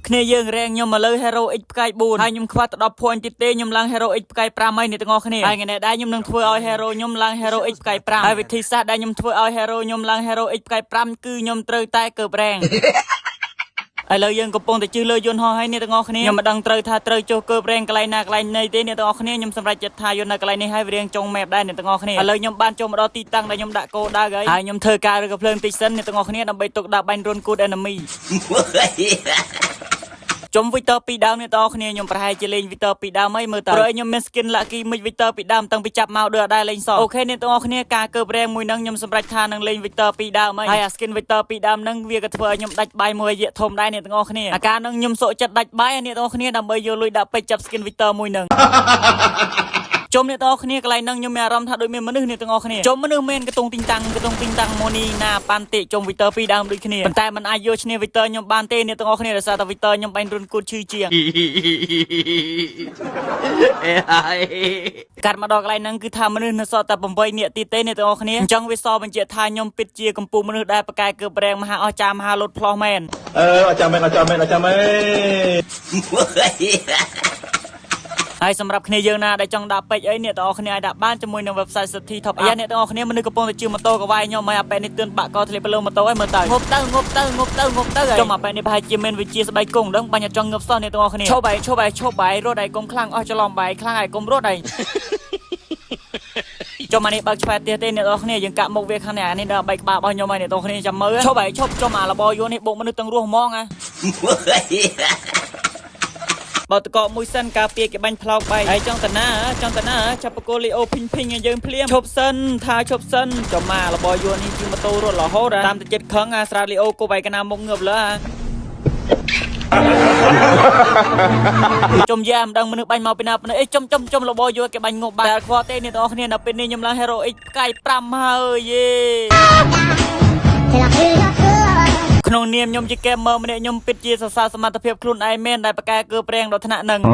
គ្នាយើង rank ខ្ញុំមកលើ Hero X ផ្កាយ4ហើយខ្ញុំខ្វះទៅ10 point ទៀតទេខ្ញុំឡើង Hero X ផ្កាយ5ហើយអ្នកទាំងអស់គ្នា។ហើយថ្ងៃនេះដែរខ្ញុំនឹងធ្វើឲ្យ Hero ខ្ញុំឡើង Hero X ផ្កាយ5ហើយវិធីសាស្ត្រដែលខ្ញុំធ្វើឲ្យ Hero ខ្ញុំឡើង Hero X ផ្កាយ5គឺខ្ញុំត្រូវតែកើប rank។ ឥឡូវយើងកំពុងតែជិះលើយន្តហោះហើយអ្នកទាំងអស់គ្នា។ខ្ញុំមិនដឹងត្រូវថាត្រូវចុះកើប rank កន្លែងណាកន្លែងណីទេអ្នកទាំងអស់គ្នា។ខ្ញុំសម្រេចចិត្តថាយន្តនៅកន្លែងនេះហើយវារៀងចុង map ដែរអ្នកទាំងអស់គ្នា។ឥឡូវខ្ញុំបានចូលមកដល់ទីតាំងដែលខ្ញុំដាក់គោលដៅហើយហើយខ្ញុំធ្វើការឬក៏ភ្លើងតិចសិនអ្នកទាំងអស់គ្នាដើម្បីទុកដាក់បាញ់រុនគូត enemy ជុំ Victor ពីរដើមអ្នកទាំងអស់គ្នា។ខ្ញុំប្រហែលជាលេង Victor ពីរដើមហើយមើលទៅព្រោះខ្ញុំមាន skin Lucky Mix Victor ពីរដើមតាំងពីចាប់មកដូចអត់ដែរលេងសោះOK អ្នកទាំងអស់គ្នាការកើប rank មួយហ្នឹងខ្ញុំសម្រេចថានឹងលេង Victor ពីរដើមហើយហើយអា skin Victor ពីរដើមហ្នឹងវាក៏ធ្វើឲ្យខ្ញុំដាច់បាយមួយរយៈធំដែរអ្នកទាំងអស់គ្នា។អាការហ្នឹងខ្ញុំសុខចិត្តដាច់បាយអ្នកទាំងអស់គ្នាដើម្បីយកលុយដាក់ពេជ្រចាប់ skin Victor មួយហ្នឹង ជុំអ្នកទាំងអស់គ្នាកន្លែងហ្នឹងខ្ញុំមានអារម្មណ៍ថាដូចមានមនុស្សអ្នកទាំងអស់គ្នាជុំមនុស្សមែនកតុងទីងតាំងកតុងទីងតាំងម៉ូនីណាប៉ាន់តិជុំ Victor ពីរដើមដូចគ្នាប៉ុន្តែมันអាចយកឈ្នះ Victor ខ្ញុំបានទេអ្នកទាំងអស់គ្នាដោយសារតែ Victor ខ្ញុំបាញ់រុនគូតឈឺជាង កាត់មកដល់កន្លែងហ្នឹងគឺថាមនុស្សនៅសល់តែ8នាក់ទៀតទេអ្នកទាំងអស់គ្នាអញ្ចឹងវាសបញ្ជាក់ថាខ្ញុំពិតជាកំពូលមនុស្សដែលប្រកែកើប rank មហាអស្ចារ្យមហាលុតផ្លោះមែន។ អឺអត់ចាំមែនអត់ចាំមែនអត់ចាំមែន។ ហើយសម្រាប់គ្នាយើងណាដែលចង់ដាក់ពេជ្រអីអ្នកទាំងអស់គ្នាអាចដាក់បានជាមួយនឹង website City Top Up។ អ្នកទាំងអស់គ្នាមនុស្សកំពុងតែជិះម៉ូតូកវ៉ៃខ្ញុំហើយអាប៉ែនេះទឿនបាក់កធ្លាក់ទៅលើម៉ូតូហើយមើលទៅងប់ទៅងប់ទៅងប់ទៅងប់ទៅចុំអាប៉ែនេះប្រហែលជាមានវិជាស្បែកគង់ដឹងបាញ់អត់ចង់ងើបសោះអ្នកទាំងអស់គ្នា។ឈប់ហើយឈប់ហើយឈប់ហើយរត់ហើយកុំខ្លាំងអស់ច្រឡំបាយខ្លាំងហើយកុំរត់ហើយចុំអានេះបើកឆ្វែតទៀតទេអ្នកនរគ្នាយើងកាក់មុខវាខាងនេះអានេះដល់បែកក្បាលរបស់ខ្ញុំហើយអ្នកនរគ្នាចាំមើលឈប់ហើយឈប់ចុំអាលបយួននេះបុកមនុស្សទាំងរស់ហ្មងហ៎ បើតកមួយសិនការពារគេបាញ់ផ្លោកបែកហើយចង់តាណាចង់តាណាចាប់បកគោលីអូភីងភីងឲ្យយើងភ្លាមឈប់សិនថាឈប់សិនចំមកលបយួននេះជិះម៉ូតូរត់រហូតតាមទៅចិត្តខឹងអាស្រាលីអូគប់ឲ្យកណាមុខងើបលើអា ចំយ៉ាមិនដឹងមនុស្សបាញ់មកពីណាប៉ុណ្ណេះអេចំចំចំលបយួនគេបាញ់ងប់បាត់តែខ្វល់ទេអ្នកទាំងអស់គ្នានៅពេលនេះខ្ញុំឡើង Hero X ផ្កាយ5ហើយយេក្នុងនាមខ្ញុំជា gamer ម្នាក់ខ្ញុំពិតជាសរសើរសមត្ថភាពខ្លួនឯងមែនដែលប្រកែកើ rank ដល់ថ្នាក់ហ្នឹង។